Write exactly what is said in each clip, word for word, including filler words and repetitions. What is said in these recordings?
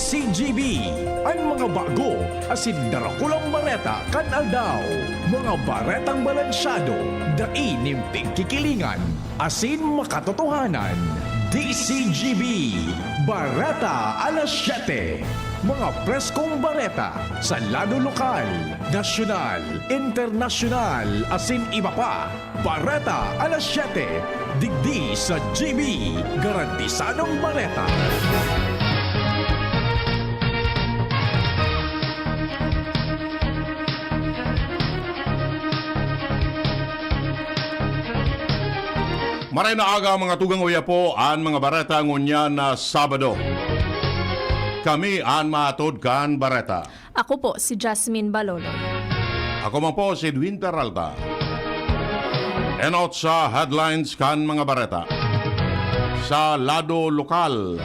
C G B, an mga bago asin darakulang bareta kan aldaw. Mga baretang balansyado, dai nin pigkikilingan, asin makatotohanan. D C G B, Bareta Alas Siyete. Mga preskong bareta sa lado lokal, nasyonal, internasyonal, asin iba pa. Bareta Alas Siyete, digdi sa G B, garantisadong bareta. Maray na aga, mga tugang, uya po an mga bareta ngunyan na Sabado. Kami an mahatod kan bareta. Ako po si Jasmine Baloloy. Ako man po si Edwin Peralta. Enot sa headlines kan mga bareta. Sa lado lokal,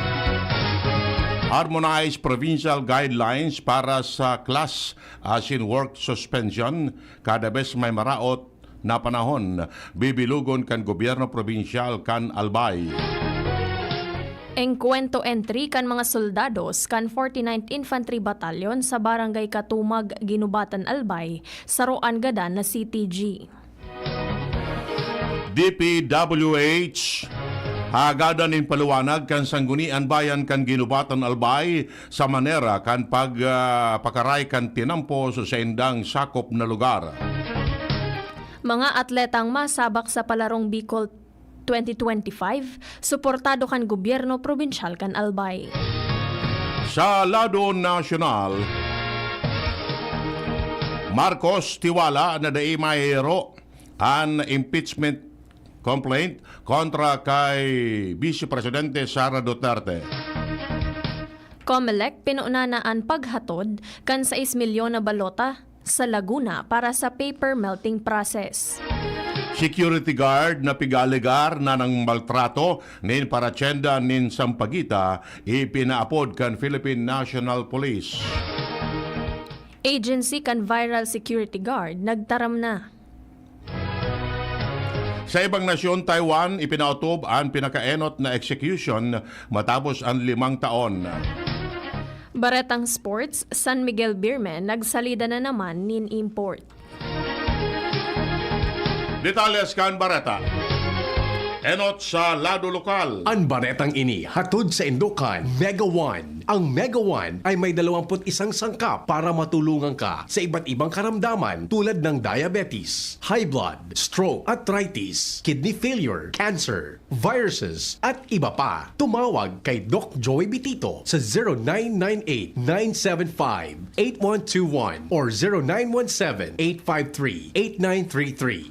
harmonized provincial guidelines para sa class asin work suspension kada bes may maraot na panahon, bibilogon kan gobyerno probinsyal kan Albay. Engkwentro entry kan mga soldados kan forty-ninth Infantry Battalion sa Barangay Katumag, Guinobatan, Albay, saro an gadan na C T G. D P W H, hagadan nin paliwanag kan Sanggunian Bayan kan Guinobatan, Albay, sa manera kan pag, ah, pakaray kan tinampo sa saindang sakop na lugar. Mga atletang masabak sa Palarong Bicol twenty twenty-five, suportado kan gobyerno probinsyal kan Albay. Sa lado nasyonal, Marcos Tiwala na dai mahihiro an impeachment complaint kontra kay Vice Presidente Sara Duterte. Comelec, pinuna na an paghatod kan sais milyon na balota sa Laguna para sa paper melting process. Security guard na pig-aalegar na nangmaltrato nin paratyenda nin Sampaguita, ipinaapod kan Philippine National Police. Agency kan viral security guard nagtaram na. Sa ibang nasyon, Taiwan, ipinaotob an pinakaenot na execution matapos an limang taon. Baretang sports, San Miguel Beermen nagsalida na naman nin import. Detalles kan bareta. Enot sa lado lokal. An baretang ini hatod saindo kan Mega One. Ang Mega One ay may dalawampu't isang sangkap para matulungan ka sa iba't ibang karamdaman tulad ng diabetes, high blood, stroke, arthritis, kidney failure, cancer, viruses, at iba pa. Tumawag kay Doc Joey Bitito sa zero nine nine eight, nine seven five, eight one two one or zero nine one seven, eight five three, eight nine three three.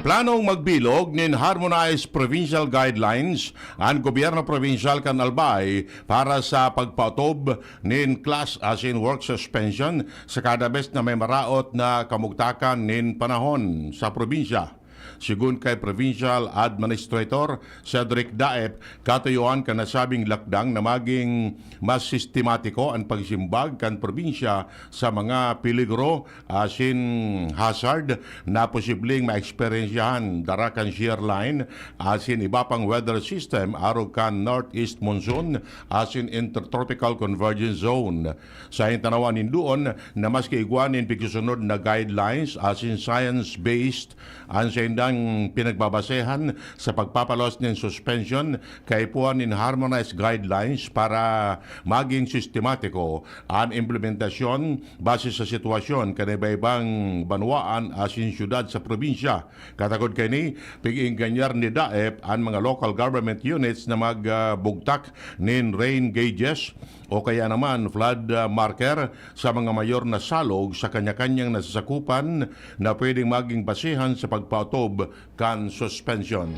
Planong magbilog nin harmonized provincial guidelines an gobyerno probinsyal kan Albay para sa pagpaotob nin class asin work suspension sa kada bes na may maraot na kamugtakan nin panahon sa probinsya. Sigon kay Provincial Administrator Cedric Daep, katuyoan kan nasabing lakdang na maging mas sistematiko an pagsimbag kan probinsya sa mga peligro asin hazard na posibleng maeksperyensyahan dara kan shear line asin iba pang weather system arog kan northeast monsoon asin intertropical convergence zone. Sa tanawan nin duon na maski igwa nin pigsusunod na guidelines asin science-based an saindang pinagbabasehan sa pagpapaluwas nin suspension, kaipuhan nin harmonized guidelines para magin sistematiko an implementasyon base sa sitwasyon kan iba-ibang banwaan asin syudad sa probinsya. Katakod kaini, pig-engganyar ni Daep an mga local government units na magbugtak nin rain gauges o kaya naman flood, ah, marker sa mga mayor na salog sa kanya-kanyang nasasakupan na pwedeng maging basehan sa pagpaotob kan suspension.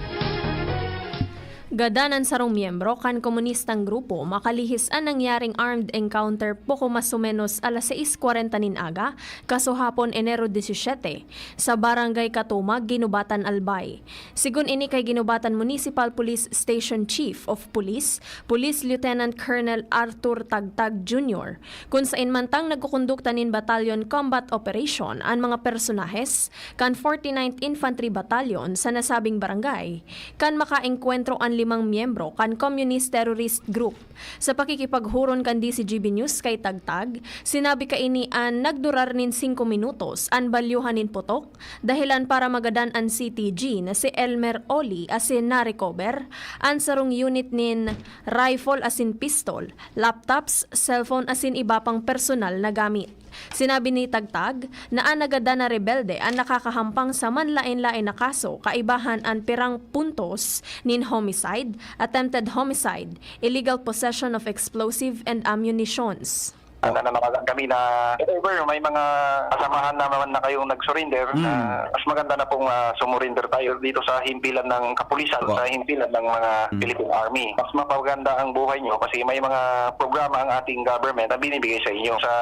Gadan an sarong miyembro kan komunistang grupo makalihis an nangyaring armed encounter poko mas o menos alas sais kwarenta nin aga, kasuhapon, Enero disisiyete, sa Barangay Katumag, Guinobatan, Albay. Sigon ini kay Guinobatan Municipal Police Station Chief of Police, Police Lieutenant Colonel Arthur Tagtag Junior, kun saen mantang nagkukondukta nin battalion combat operation an mga personahes kan forty-ninth Infantry Battalion sa nasabing barangay, kan makaengkwentro an limang miyembro kan Communist Terrorist Group. Sa pakikipaghuron kan D C G B News kay Tagtag, sinabi kaini an nagdurar nin singko minutos an balyuhan nin putok, dahelan para magadan an C T G na si Elmer Oli asin na-recover an sarong unit nin rifle asin pistol, laptops, cellphone asin iba pang personal na gamit. Sinabi ni Tagtag na an nagadan na rebelde an nakakahampang sa manlaen-laen na kaso, kaibahan an pirang puntos nin homicide, attempted homicide, illegal possession of explosive and ammunitions. Nananawagan kami na if ever may mga kasamahan naman na kayong nag-surrender, Mm. ah, mas maganda na pong ah, sumurrender tayo dito sa himpilan ng kapulisan, Opo. sa himpilan ng mga Mm. Philippine Army. Mas mapaganda ang buhay nyo kasi may mga programa ang ating government na binibigay sa inyo sa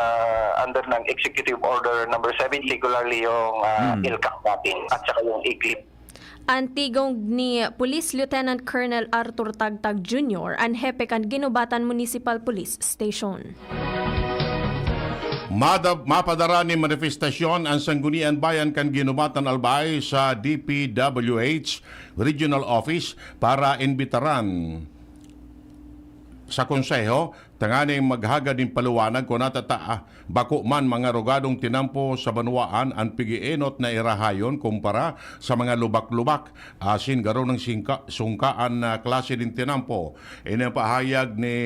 under ng Executive Order number seven, particularly yung ah, Mm. ELCAC natin at saka yung ECLIP. An tigog ni Police Lieutenant Colonel Arthur Tagtag Junior, an hepe kan Guinobatan Municipal Police Station. Mada- mapadara nin manifestasyon an Sangguniang Bayan kan Guinobatan, Albay sa D P W H Regional Office para imbitaran sa Konseho tanganing maghagad nin paliwanag kun natata bako man mga rugadong tinampo sa banwaan an pig-eenot na irahayon kumpara sa mga lubak-lubak asin garo nang singka- sungkaan na klase nin tinampo. Ini an pahayag ni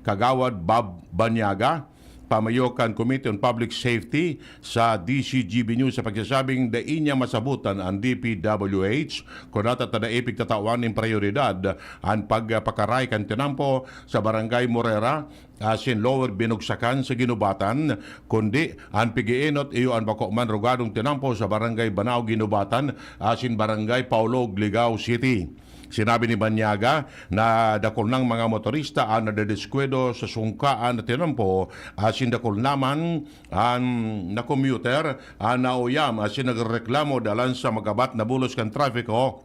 Kagawad Bob Banyaga, pamayo kan Committee on Public Safety sa D C G B News, sa pagsasabing dai niya masabutan an D P W H kun nata ta dai pigtatawan nin prayoridad an pagpakaray kan tinampo sa Barangay Morera asin Lower Binugsakan sa Guinobatan, kundi an pig-eenot iyo an bako man rugadong tinampo sa Barangay Banao, Guinobatan asin Barangay Paulog, Ligao City. Sinabi ni Banyaga na dakul nang mga motorista an nadediskwado sa sungkaan na tinampo asin dakul naman an na commuter an nauyam asin nagrereklamo dalan sa magabat na bulos kan trapiko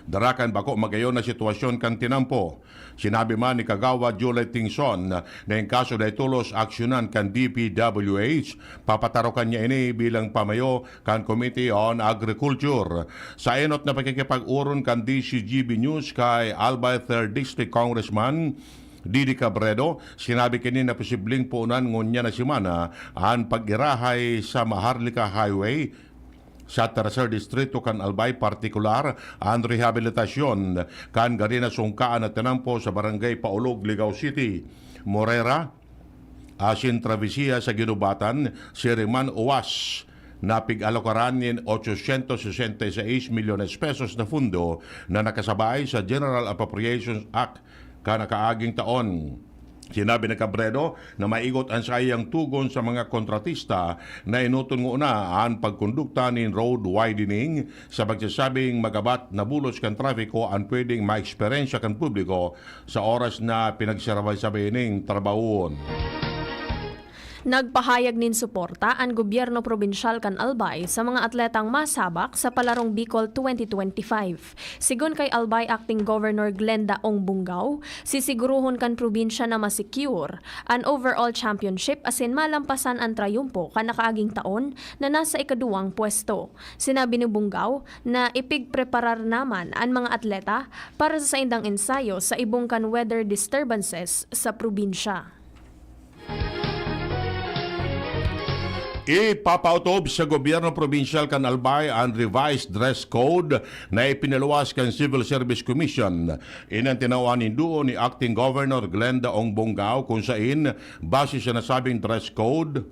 dara kan bako magayon na sitwasyon kan tinampo. Sinabi man ni Kagawad Julie Tingson na in kaso dai tolos aksyonan kan D P W H, papatarokan niya ini bilang pamayo kan Committee on Agriculture. Sa enot na pakikipag-oron kan D C G B News kay Albay Third District Congressman Didi Cabredo, sinabi kini na posibleng puunan ngunyan na semana an pag-irahay sa Maharlika Highway sa Tercer Distrito kan Albay, partikular an rehabilitasyon kan gari na sungkaan na tinampo sa Barangay Paulog, Ligao City. Morera asin Travesía sa Guinobatan, siring man Uwas, na pig-alokaran nin ochocientos sesenta y seis milyones pesos na fundo na nakasabay sa General Appropriations Act kan nakaaging taon. Sinabi ni Cabredo na maigot an saiyang tugon sa mga kontratista na enoton ngona an pagkondukta nin road widening sa pagsasabing magabat na bulos kan trapiko an pwedeng maeksperyensya kan publiko sa oras na pinagsabay-sabay ning trabahoon. Nagpahayag nin suporta an gobyerno probinsyal kan Albay sa mga atletang masabak sa Palarong Bicol twenty twenty-five. Sigon kay Albay Acting Governor Glenda Ong Bungao, sisigurohon kan probinsya na ma-secure an overall championship asin malampasan an trayumpo kan nakaaging taon na nasa ikaduwang pwesto. Sinabi ni Bungao na ipigpreparar naman an mga atleta para sa saindang ensayo sa ibong kan weather disturbances sa probinsya. Ipapautob sa gobyerno probinsyal kan Albay an revised dress code na ipinaluwas kan Civil Service Commission. Ini an tinawan nin duo ni Acting Governor Glenda Ong Bongao, kun sain, base sa nasabing dress code,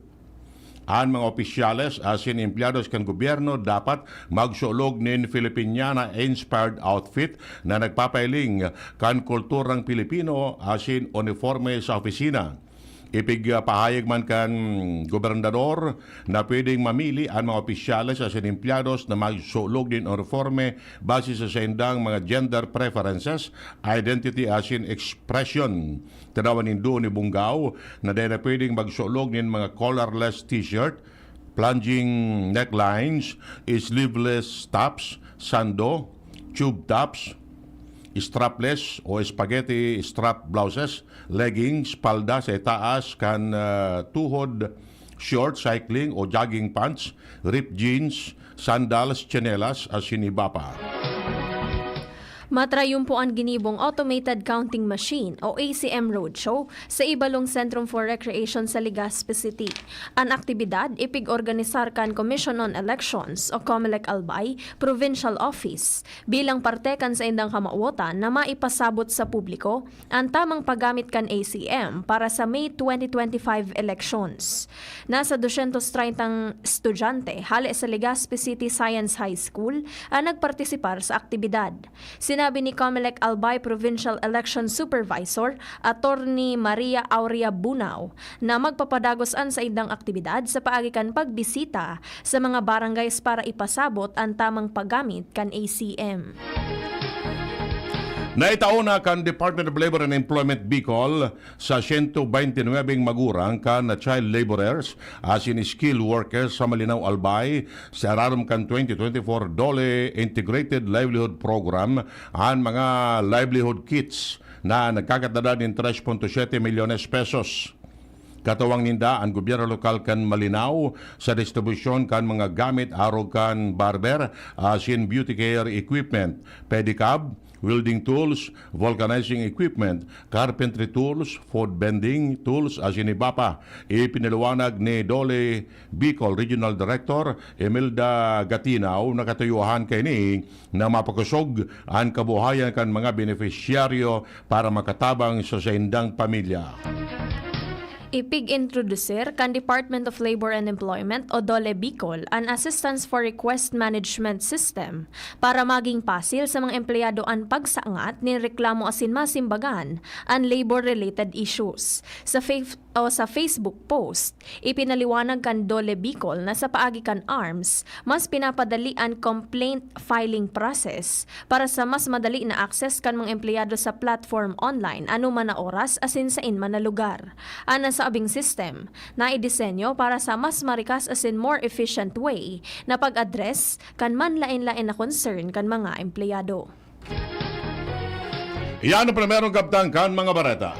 an mga opisyales asin empleyados kan gobyerno dapat magsulog nin Filipiniana-inspired outfit na nagpapahiling kan kulturang Pilipino asin uniforme sa opisina. Ipigpahayag man kan gobernador na pwedeng mamili an mga opisyales asin empleyados na magsulog nin uniporme base sa saindang mga gender preferences, identity asin expression. Tinawan nin duo ni Bungao na dai na pwedeng magsulog nin mga collarless t-shirt, plunging necklines, sleeveless tops, sando, tube tops, strapless o spaghetti strap blouses, leggings, palda sa itaas kan, ah, tuhod, short, cycling o jogging pants, ripped jeans, sandals, tsinelas, asin iba pa. Matrayumpo an ginibong Automated Counting Machine o A C M Roadshow sa Ibalong Centrum for Recreation sa Legazpi City. An aktibidad ipig-organisar kan Commission on Elections o COMELEC Albay Provincial Office bilang parte kan saindang kamawotan na maipasabot sa publiko an tamang paggamit kan A C M para sa May twenty twenty-five elections. Nasa dosyentos treintang estudyante hale sa Legazpi City Science High School an nagpartisipar sa aktibidad. Sinabi ni COMELEC Albay Provincial Election Supervisor, Attorney Maria Aurea Bunao, na magpapadagos an saindang aktibidad sa paagi kan pagbisita sa mga barangays para ipasabot an tamang paggamit kan A C M. Naitao na kan Department of Labor and Employment Bicol sa siyento baynte nuwebeng magurang kan child laborers asin skilled workers sa Malinao, Albay, sa irarom kan twenty twenty-four DOLE Integrated Livelihood Program, an mga livelihood kits na nagkakatadad nin tres punto siyete milyones pesos. Katuwang ninda an gobyerno lokal kan Malinao sa distribusyon kan mga gamit arog kan barber asin beauty care equipment, pedicab, welding tools, vulcanizing equipment, carpentry tools, food bending tools, asin iba pa. Ipinaliwanag ni DOLE Bicol Regional Director Imelda Gatinaw na katuyohan kaini na mapakosog an kabuhayan kan mga benepisyaryo para makatabang sa saindang pamilya. Ipig-introdusir kan Department of Labor and Employment o DOLE Bicol an Assistance for Request Management System para maging pasil sa mga empleyado an pagsangat nin reklamo asin masimbagan an labor-related issues. Sa Fa-, o sa Facebook post, ipinaliwanag kan DOLE Bicol na sa paagi kan ARMS, mas pinapadali an complaint filing process para sa mas madali na access kan mga empleyado sa platform online anoman na oras asin sain man na lugar. An nasabing system, naidisenyo para sa mas marikas asin more efficient way na pag-address kan manlaen-laen na concern kan mga empleyado. Iyan ang primerong kabtang kan mga bareta.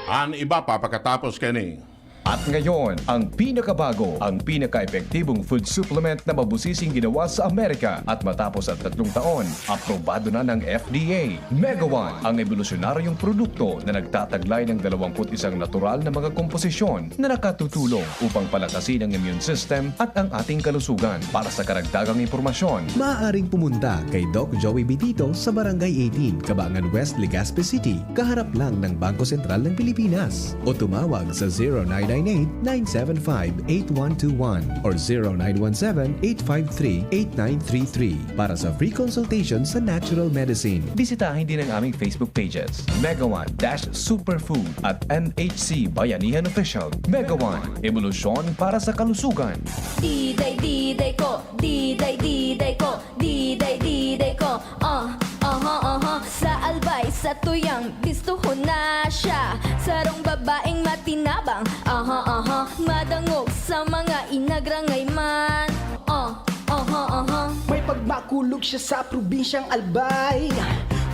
An iba pa pakatapos kaini. At ngayon, ang pinakabago, ang pinaka-epektibong food supplement na mabusising ginawa sa Amerika. At matapos ang tatlong taon, aprobado na ng F D A. Mega One, ang ebolusyonaryong produkto na nagtataglay ng dalawampu't isang natural na mga komposisyon na nakatutulong upang palakasin ang immune system at ang ating kalusugan. Para sa karagdagang impormasyon, maaaring pumunta kay Doc Joey Bitito sa Barangay eighteen, Cabangan West, Legazpi City, kaharap lang ng Bangko Sentral ng Pilipinas. O tumawag sa zero nine nine eight, nine seven five, eight one two one or zero nine one seven, eight five three, eight nine three three para sa free consultation sa natural medicine. Bisitahin din ang aming Facebook pages, Mega One dash Superfood at M H C Bayanihan Official. Mega One, ebolusyon para sa kalusugan. Diday, diday ko, diday, diday ko, diday, diday ko. Ah, aha, aha. Sa Albay, sa Tuyang, bistuhon na siya. Sarong babaeng matinabang, aha, aha. Madangog sa mga inagrangay man. Ah, aha, aha. May pagmakulog siya sa probinsyang Albay,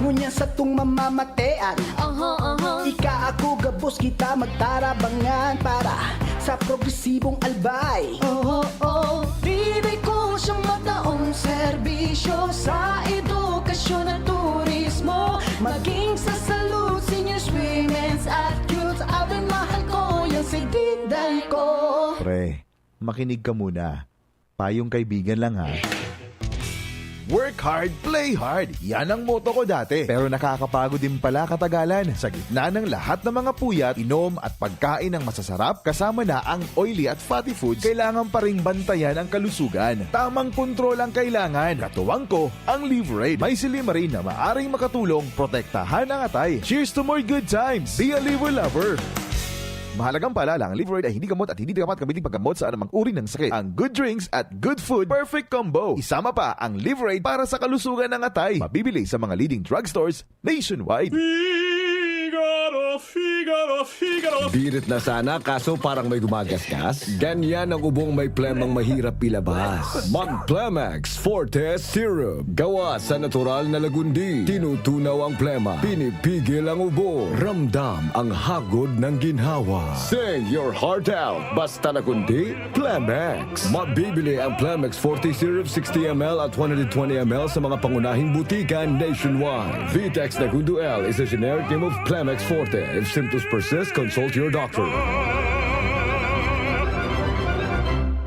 ngunyan satong mamamatean. Aha, aha. Ika, ako, gabos kita magtarabangan para sa progresibong Albay. Oo, oo. Diday ko siyang mataong serbisyo sa edukasyon at turismo, maging sa salud, seniors, women's at youth. Ave, mahal ko, yan si Diday ko. Pre, makinig ka muna. Payong kaibigan lang, ha. Work hard, play hard. Yan ang motto ko dati. Pero nakakapagod din pala katagalan. Sa gitna ng lahat ng mga puyat, inom at pagkain ng masasarap, kasama na ang oily at fatty foods, kailangan pa ring bantayan ang kalusugan. Tamang kontrol ang kailangan. Katuwang ko, ang Liverade. May silymarin na maaring makatulong protektahan ang atay. Cheers to more good times! Be a Liver Lover! Mahalagang paalala, ang Liveride ay hindi gamot at hindi dapat gamitin paggamot sa anumang uri ng sakit. Ang good drinks at good food, perfect combo. Isama pa ang Liveride para sa kalusugan ng atay. Mabibili sa mga leading drugstores nationwide. Figaro, Figaro, Figaro. Birit na sana, kaso parang may gumagasgas. Ganyan ang ubong may plemang mahirap ilabas. Mag Plemex Forte Syrup. Gawa sa natural na lagundi. Tinutunaw ang plema. Pinipigil ang ubo. Ramdam ang hagod ng ginhawa. Sing your heart out. Basta lagundi, Plemex. Mabibili ang Plemex Forte Syrup sixty M L at one hundred twenty M L sa mga pangunahing butika nationwide. Vitex Nagundo L is a generic name of Plemex Forte. If symptoms persist, consult your doctor.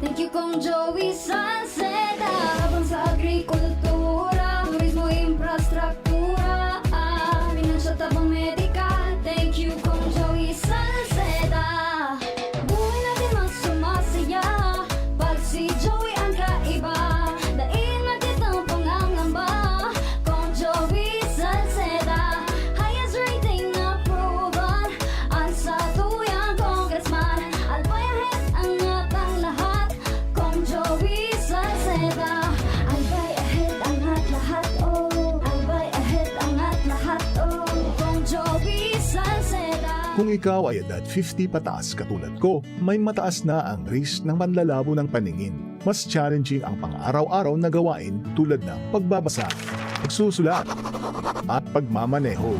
Thank you, Kong Joey Salceda. Tabang sa agrikultura, turismo, infrastruktura, ah, pinansyal, tabang medikal. Thank you, Kong Joey Salceda. Buhay natin mas sumasaya pag si Joey ang kaiba. Dai na kitang pangangamba, Kong Joey Salceda. Highest rating na proven, ang satuyang congressman. Albay ahead, angat ang lahat, Kong Joey Salceda. Albay ahead, angat lahat, oh. Albay ahead, angat lahat, oh. Kong Joey Salceda. Kung ikaw ay edad fifty pataas katulad ko, may mataas na ang risk ng panlalabo ng paningin. Mas challenging ang pang-araw-araw na gawain tulad ng pagbabasa, pagsusulat, at pagmamaneho.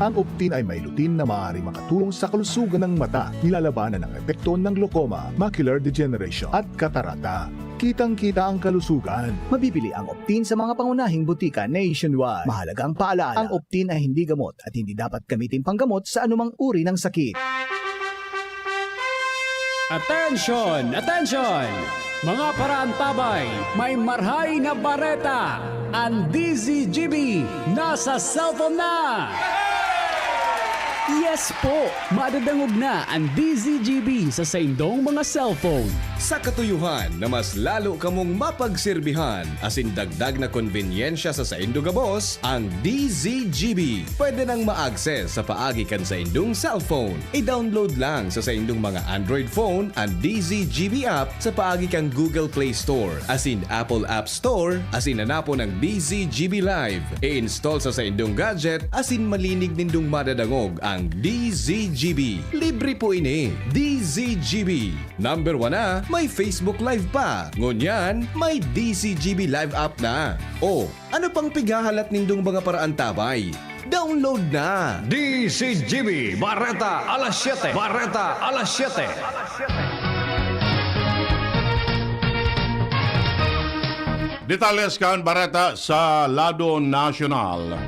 Ang Optin ay may lutein na maaaring makatulong sa kalusugan ng mata, nilalabanan ang epekto ng glaucoma, macular degeneration, at katarata. Kitang-kita ang kalusugan. Mabibili ang Optin sa mga pangunahing butika nationwide. Mahalagang paalala, ang Optin ay hindi gamot at hindi dapat gamitin panggamot sa anumang uri ng sakit. Attention! Attention! Mga paraantabay, may marhay na bareta! Ang D Z G B nasa cellphone na! Yes po! Madadangog na ang D Z G B sa saindong mga cellphone. Sa katuyohan na mas lalo kamong mapagserbihan asin dagdag na konbenyensya sa saindo gabos, ang D Z G B pwede nang ma-access sa paagi kan saindong cellphone. I-download lang sa saindong mga Android phone an D Z G B app sa paagi kan Google Play Store asin Apple App Store asin hanapon ang D Z G B Live. I-install sa saindong gadget asin malinig nindong madadangog ang D Z G B. Libre po ini. D Z G B. Number one na, may Facebook Live pa. Ngunyan, may D Z G B Live app na. O, ano pang pighahalat nindong mga paraantabay? Download na! D Z G B, Bareta alas siyete. Bareta alas siyete. Detalles kan bareta sa lado nasyonal.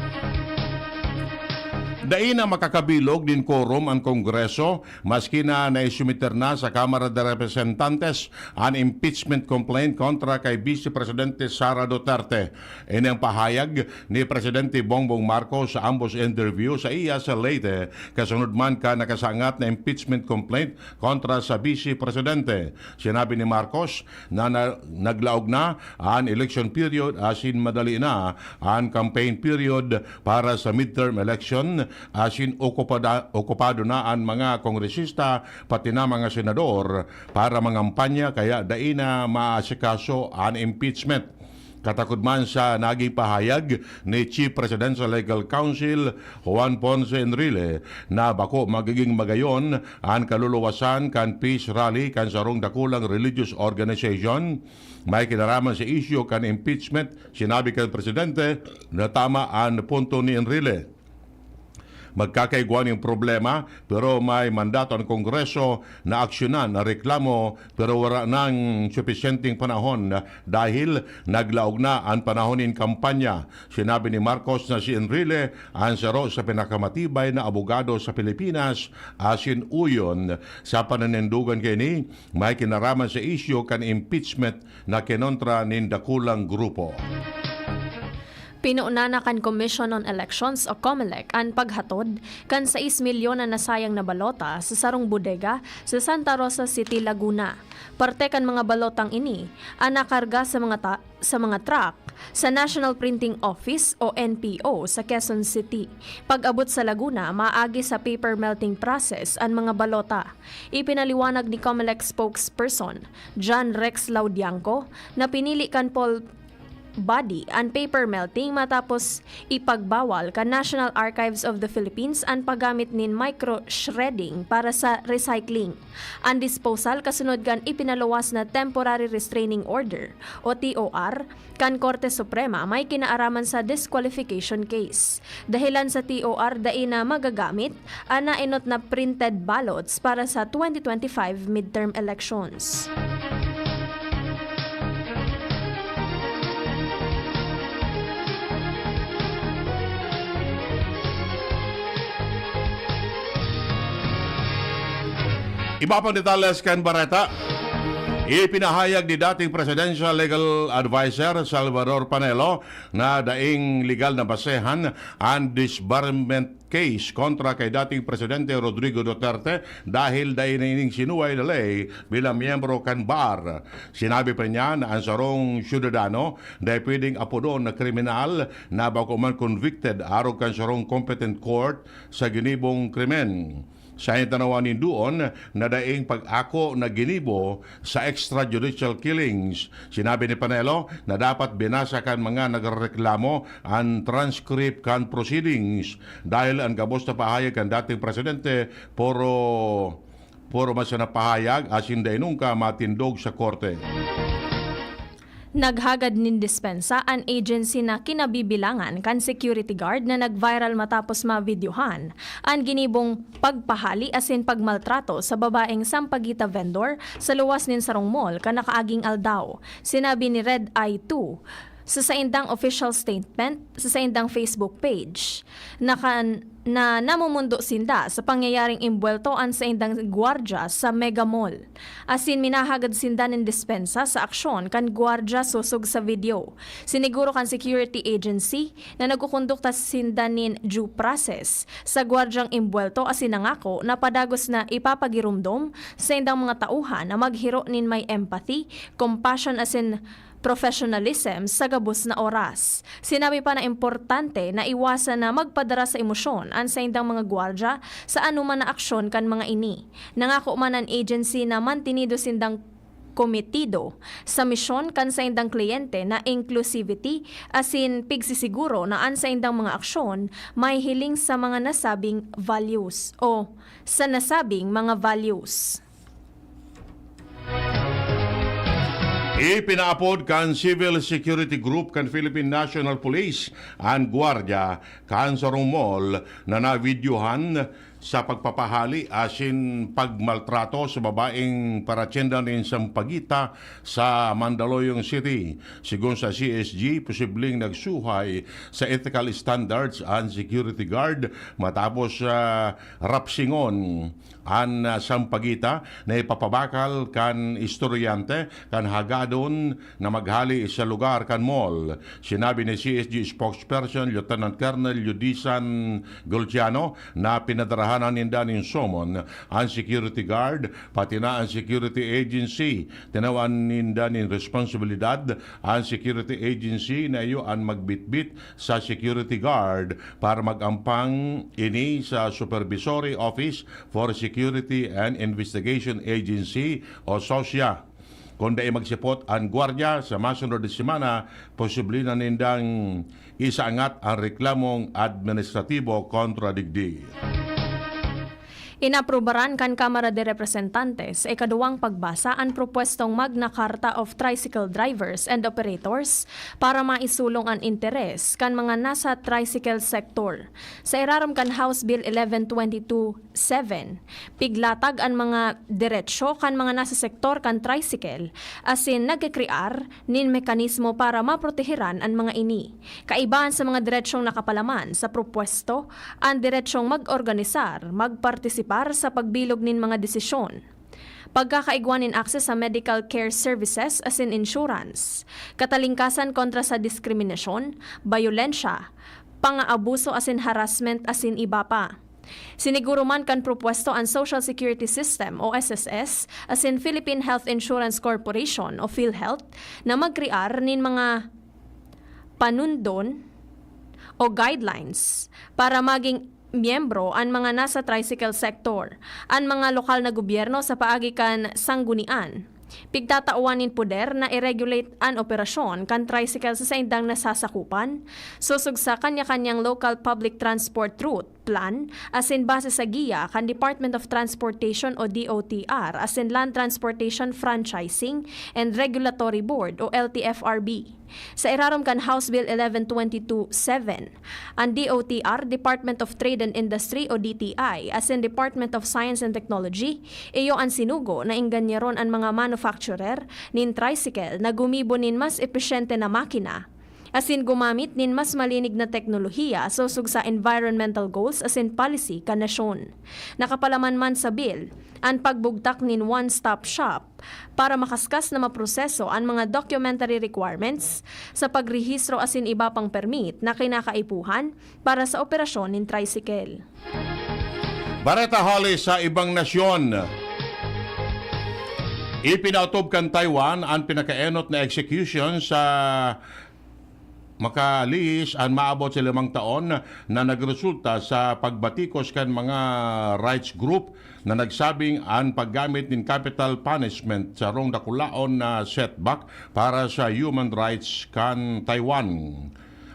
Dai na makakabilog nin quorum an Kongreso, maski na naisumiter na sa Kamara de Representantes an impeachment complaint kontra kay Vice Presidente Sara Duterte. Ini ang pahayag ni Presidente Bongbong Marcos sa ambos interview saiya sa Leyte, kasunod man kan nakasangat na impeachment complaint kontra sa Vice Presidente. Sinabi ni Marcos na, na naglaog na an election period asin madali na an campaign period para sa midterm election, asin okupada-, okupado na an mga kongresista, pati na mga senador, para mangampanya, kaya dai na maasikaso an impeachment. Katakod man sa naging pahayag ni Chief Presidential Legal Counsel Juan Ponce Enrile na bako magiging magayon an kaluluwasan kan peace rally kan sarong dakulang religious organization, may kinaraman sa isyu kan impeachment, sinabi kan presidente na tama an punto ni Enrile. Magkakaigwa nin problema, pero may mandato an Kongreso na aksyonan an reklamo, pero wala nang supisyenteng panahon dahil naglaog na an panahon nin kampanya. Sinabi ni Marcos na si Enrile an saro sa pinakamatibay na abogado sa Pilipinas, asin uyon sa pananindogan kaini, may kinaraman sa isyu kan impeachment na kinontra nin dakulang grupo. Pinunanan kan Commission on Elections o COMELEC an paghatod kan sais milyon na nasayang na balota sa sarong bodega sa Santa Rosa City, Laguna. Parte kan mga balotang ini an nakarga sa mga ta-, sa mga truck sa National Printing Office o N P O sa Quezon City. Pag-abot sa Laguna, maagi sa paper melting process an mga balota. Ipinaliwanag ni COMELEC spokesperson John Rex Laudianco na pinili kan poll body an paper melting matapos ipagbawal kan National Archives of the Philippines an paggamit nin micro-shredding para sa recycling. An disposal kasunod kan ipinaluwas na temporary restraining order o T O R kan Korte Suprema may kinaaraman sa disqualification case. Dahelan sa T O R dai na magagamit an naenot na printed ballots para sa twenty twenty-five midterm elections. Iba pang detalles kan bareta. Ipinahayag ni dating Presidential Legal Adviser Salvador Panelo na daing legal na basehan an disbarment case kontra kay dating Presidente Rodrigo Duterte dahil dai na ining sinuway na ley bilang miyembro kan bar. Sinabi pa niya na an sarong syudadano dai pwedeng apodon na kriminal na bako man convicted arog kan sarong competent court sa ginibong krimen. Sa tanawan nin duon na daing pag-ako na ginibo sa extrajudicial killings. Sinabi ni Panelo na dapat binasa kan mga nagrereklamo an transcript kan proceedings dahil an gabos na pahayag kan dating presidente puro, puro mas na pahayag asin dai nungka matindog sa korte. Naghagad nin dispensa an agency na kinabibilangan kan security guard na nag-viral matapos mabidyohan an ginibong pagpahali asin pagmaltrato sa babaeng sampagita vendor sa luwas nin sarong mall kan nakaaging aldaw. Sinabi ni Red Eye two sa saindang official statement sa saindang Facebook page na kan, na namumundo sinda sa pangyayaring imbuwelto an saindang gwardya sa Mega Mall. Asin minahagad sinda nin dispensa sa aksyon kan gwardya sosog sa video. Siniguro kan security agency na nagkukondukta sinda nin due process sa gwardyang imbuwelto asin nangako na padagos na ipapagiromdom sa saindang mga tauhan na maghiro nin may empathy, compassion asin professionalism sa gabos na oras. Sinabi pa na importante na iwasan na magpadara sa emosyon an saindang mga gwardya sa anoman na aksyon kan mga ini. Nangako man an agency na mantinido sindang kometido sa misyon kan saindang kliyente na inclusivity asin pigsisiguro na an saindang mga aksyon may hiling sa mga nasabing values o sa nasabing mga values. Ipinaapod kan Civil Security Group kan Philippine National Police an gwardiya kan sarong mall na nabidyohan sa pagpapahali asin pagmaltrato sa babaeng paratyenda nin sampagita sa Mandaluyong City. Sigon sa C S G, posibleng nagsuhay sa ethical standards an security guard matapos, ah, rapsingon an, ah, sampagita na ipapabakal kan estudyante kan hagadon na maghali sa lugar kan mall. Sinabi ni C S G spokesperson Lieutenant Colonel Yudisan Golciano na pinadarahan ninda nin summon an security guard, pati na an security agency. Tinawan ninda nin responsibilidad an security agency na iyo an magbitbit sa security guard para mag-ampang ini sa Supervisory Office for Security and Investigation Agency o SOSIA. Kun dai magsipot an gwardiya sa masunod na semana, posible na nindang isaangat an reklamong administratibo kontra digdi. Inaprubaran kan Kamara de Representantes sa ikaduwang pagbasa an propwestong Magna Carta of Tricycle Drivers and Operators para maisulong an interes kan mga nasa tricycle sector. Sa irarom kan House Bill eleven twenty-two seven, piglatag an mga deretsyo kan mga nasa sektor kan tricycle asin nagkakrear nin mekanismo para maproteheran an mga ini. Kaibahan sa mga deretsyong nakapalaman sa propwesto, an deretsyong mag-organisar, magpartisipar sa pagbilog nin mga desisyon, pagkakaigwa nin access sa medical care services asin insurance, katalingkasan kontra sa diskriminasyon, bayolensya, pangaabuso asin harassment asin iba pa. Siniguro man kan propwesto an Social Security System o S S S asin Philippine Health Insurance Corporation o PhilHealth na magkrear nin mga panundon o guidelines para maging miyembro an mga nasa tricycle sector, an mga lokal na gobyerno sa paagi kan sanggunian, pigtatawan nin poder na i-regulate an operasyon kan tricycle sa saindang nasasakupan, sosog sa kanya-kanyang local public transport route plan asin base sa giya kan Department of Transportation o D O T R asin Land Transportation Franchising and Regulatory Board o L T F R B. Sa irarom kan House Bill eleven twenty-two seven, an D O T R, Department of Trade and Industry o D T I, asin Department of Science and Technology, iyo an sinugo na ingganyaron an mga manufacturer nin tricycle na gumibo nin mas epesyente na makina asin gumamit nin mas malinig na teknolohiya sosog sa environmental goals asin policy kan nasyon. Nakapalaman man sa bill an pagbugtak nin one-stop shop para makaskas na maproseso an mga documentary requirements sa pagrehistro asin iba pang permit na kinakaipuhan para sa operasyon nin tricycle. Bareta hali sa ibang nasyon. Ipinaotob kan Taiwan an pinakaenot na execution sa makalihis an maabot sa limang taon na nagresulta sa pagbatikos kan mga rights group na nagsabing an paggamit nin capital punishment sarong dakulaon na setback para sa human rights kan Taiwan.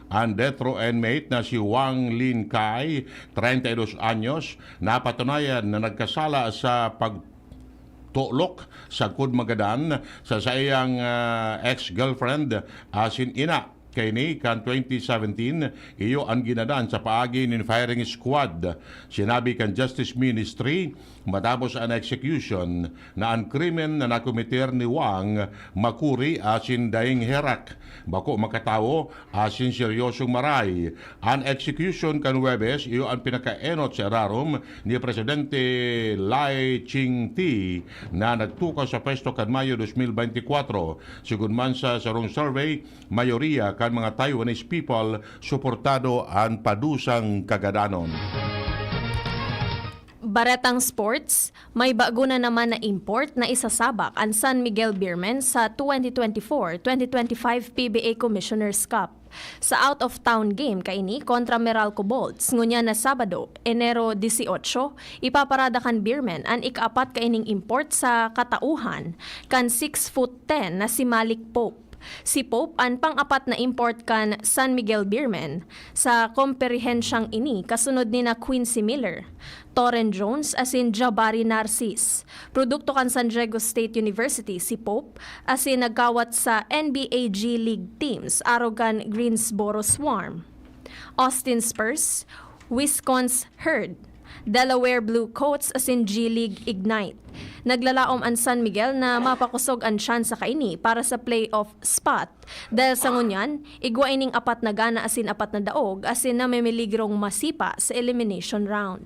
An death row inmate na si Wang Lin Kai, treinta y dos anyos, napatunayan na nagkasala sa pag tulok sagkod magadan sa saiyang ah, ex-girlfriend asin ina. Kaini kan twenty seventeen, iyo an ginadan sa paagi nin firing squad. Sinabi kan Justice Ministry, matapos an execution, na an krimen na nakometer ni Wang makuri asin daing herak. Bako makatawo asin seryosong maray. An execution kan Huwebes iyo an pinakaenot sa irarom ni Presidente Lai Ching-te na nagtukaw sa pwesto kan Mayo dos mil beintikwatro. Sugod man sa sarong survey, mayoriya kan mga Taiwanese people suportado an padusang kagadanon. Baretang sports, may bago na naman na import na isasabak an San Miguel Beermen sa twenty twenty-four twenty twenty-five P B A Commissioner's Cup. Sa out-of-town game kaini kontra Meralco Bolts, ngunyan na Sabado, Enero dieciocho, ipaparada kan Beermen an ikaapat kaining import sa katauhan kan six foot ten na si Malik Pope. Si Pope an pang-apat na import kan San Miguel Beermen sa komperehensyang ini kasunod ni na Quincy Miller, Torren Jones asin Jabari Narcis. Produkto kan San Diego State University si Pope asin nagkawat sa N B A G League teams arog kan Greensboro Swarm, Austin Spurs, Wisconsin Herd, Delaware Blue Coats asin G-League Ignite. Naglalaom an San Miguel na mapakosog an tsansa kaini para sa playoff spot. Dahil sa ngunyan, igwa ining apat na gana asin apat na daog asin namimiligrong masipa sa elimination round.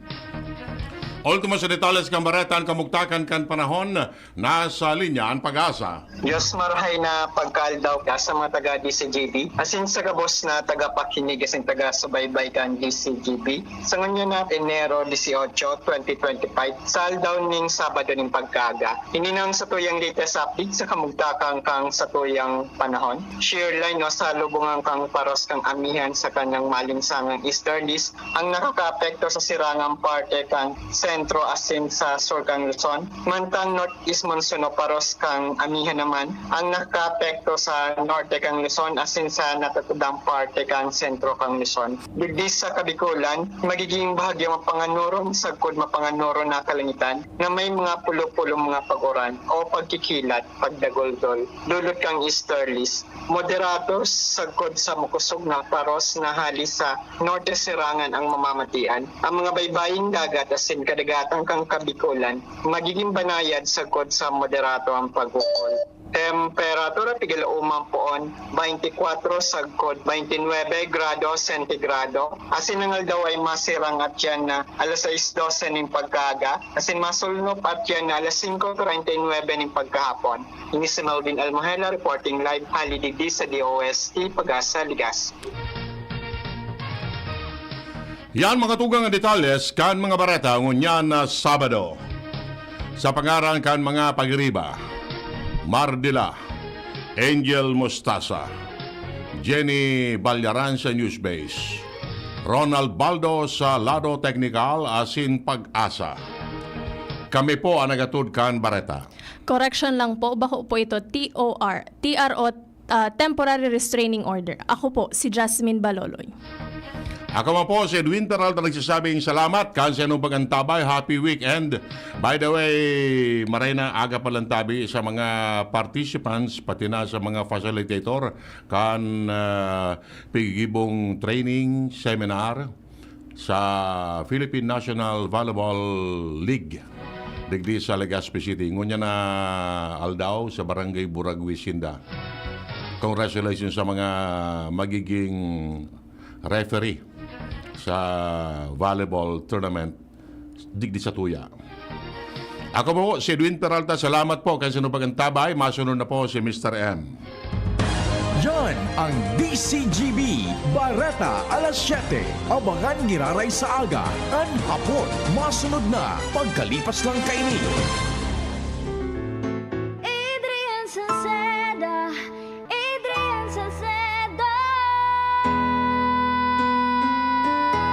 Ultimo sa detalles kan bareta, an kamugtakan kan panahon. Nasa linya an PAGASA. Diyos marahay na pagkaaldaw sa mga taga D C G B, asin sa gabos na tagapakinig asin taga-subaybay kan D C G B. Sa ngunyan na Enero dieciocho, twenty twenty-five, sa aldaw ning Sabado ning pagkaaga, ini na ang satuyang latest update sa kamugtakan kan satuyang panahon. Shear line o salubungan kan paros kan amihan sa kanyang malinsangang easterlies ang nakakaapekto sa sirangang parte kan sentro asin sa sur kan Luzon, mantang northeast monsoon o paros kan amihan naman ang nakakaapekto sa norte kan Luzon asin sa natatudang parte kan sentro kan Luzon. Digdi sa Kabikolan, magiging bahagyo mapanganoron sagkod mapanganoron na kalangitan na may mga pulo-pulong mga pag-uran o pagkikilat, pagdagoldol, dulot kan easterlies. Moderato sagkod sa makosog na paros na hali sa norte sirangan ang mamamatian. Ang mga baybaying dagat asin kadagatan kan Kabikolan magigin banayad sagkod sa moderato ang pag-uol. Temperatura, pigil uman poon, twenty-four sagkod twenty-nine grado sentigrado. Asin ang aldaw ay masirang at yan na alas sais dose nin pagkaaga. Asin masulnop at yan na alas singko treinta y nuebe nin pagkahapon. Ini si Melvin Almohela reporting live hali digdi sa D O S T Pag-asa, Legazpi. Yan mga tugang na detalles kan mga bareta ngunyan na Sabado. Sa pangaran kan mga pagiriba, Mardila, Angel Mostasa, Jenny Balyaran sa Newsbase, Ronald Baldo sa lado teknikal asin Pag-asa. Kami po ang nagatod kan bareta. Correction lang po, bako po ito T O R, T R O, ah, temporary restraining order. Ako po, si Jasmine Baloloy. Ako man po, si Edwin Peralta, nagsasabing salamat kan sa inyong pag-antabay. Happy weekend. By the way, maray na aga pa lang tabi sa mga participants, pati na sa mga facilitator, kan, ah, pigibong training seminar sa Philippine National Volleyball League digdi sa Legazpi City. Ngunyan na aldaw sa Barangay Buragwi sinda. Congratulations sa mga magiging referee sa volleyball tournament digdi sa Tuya. Ako po, si Edwin Peralta. Salamat po kan sa inyong pag-antabay. Masunod na po si Mister M. Yan ang D C G B, Bareta alas siyete. Abangan giraray sa aga, kan hapon. Masunod na, pagkalipas lang kaini.